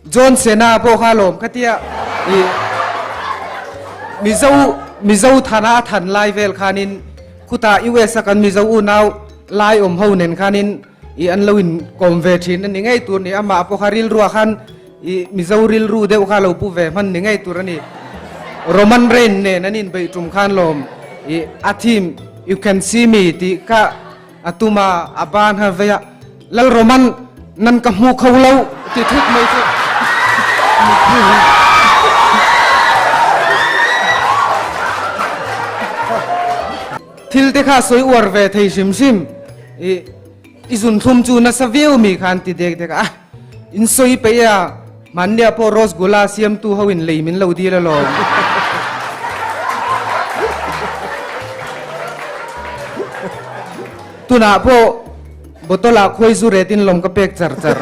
John Cena pawh kha lawm khatia i Mizo Mizo thana a than lai vel khanin khutah US a kan Mizo unau lai awm ho nen khanin i an lo in kawm ve thin a ni ngei tur ni amah pawh kha rilruah khan i Mizo rilru deuh kha lo pu ve hman ni ngei tur a ni. Roman Reign nen an inbeih tum khan lawm i a theme You can see me tih kha A tuma a ban ha vei a, Lal Roman, nan ka hmu kho lo ti thut mai chu. Thil te kha sawi uar ve thei hrim hrim. I i zunthlum chu nasa viau mi khan ti dek dek a, in sawi peih a, hmannia pawh Rosgulla siamtu ho in lei min lo dil alawm. Tunah pawh bottle ah khuai zu ret in lawm ka pek char char.